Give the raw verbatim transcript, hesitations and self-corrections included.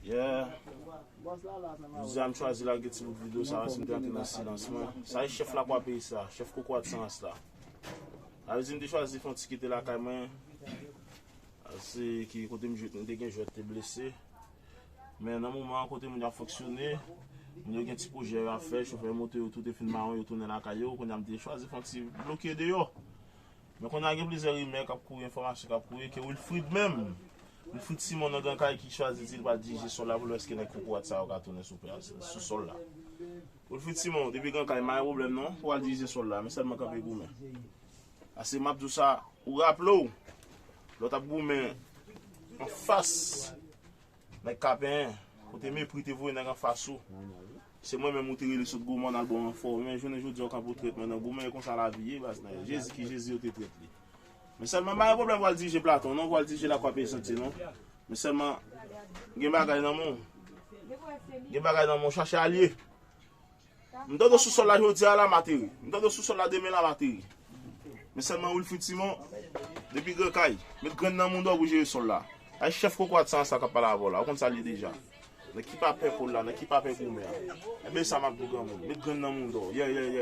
Yeah. Jodi a m chwazi lage ti bout videyo sa, paske m te antre nan silans mwen. Sa e chèf lakwa peyi sa, chèf kokorat san ras la. Sa vle di m te chwazi fè yon ti kite lakay mwen. Se ki kote m jwet, m te gen jwèt te blese. Men nan moman an, kote moun yo ap fonksyone, moun yo gen ti pwojè yo ap fè, chofè moto yo tou te fin mawon, yo tounen lakay yo, kounye a m te chwazi fè yon ti bloke deyò. Men kounye a gen plizyè rimè k ap kouri, enfòmasyon k ap kouri, ke Wilfrid menm, Wilfrid Simon nan Gran Kay ki chwazi di l pral dirije sòl la pou l wè èske nèg kokorat sa yo ka tounen sou plas, sou sòl la. Wilfrid Simon, depi Gran Kay, m pa gen pwoblèm non, pou al dirije sòl la, men sèlman kanpe goumen. Ase m ap di w sa, ou raple w, lè w t ap goumen anfas nèg Kapenyen, kote Mepri te voye nèg anfas ou. Se mwen menm ou te rele sot gwo mòn al ba w ranfò. Men jounen jodi a w kanpe w trèt mwen nan goumen, e konsa lavi ye, baz nan Jezi ki Jezi yo te trèt li. Men sèlman m pa gen pwoblèm pou al dirije Platon non, pou al dirije lakwa peyizantye non. Men sèlman gen bagay nan men w. Gen bagay nan men w, chache alye. M tande w sou sòl la jodi a la, m ateri. M tande w sou sòl la, demen la, m ateri. Men sèlman Wilfrid Simon, depi Gran Kay, met grenn nan mouda w pou jere sòl la. Ay chèf kokorat san ras sa k ap pale avè w la, ou konn sa l ye deja. Nèg ki pa pè pòl la, nèg ki pa pè goumen an. Enben sa m ap di w granmoun, met grenn nan mouda w. Yè, yè, yè.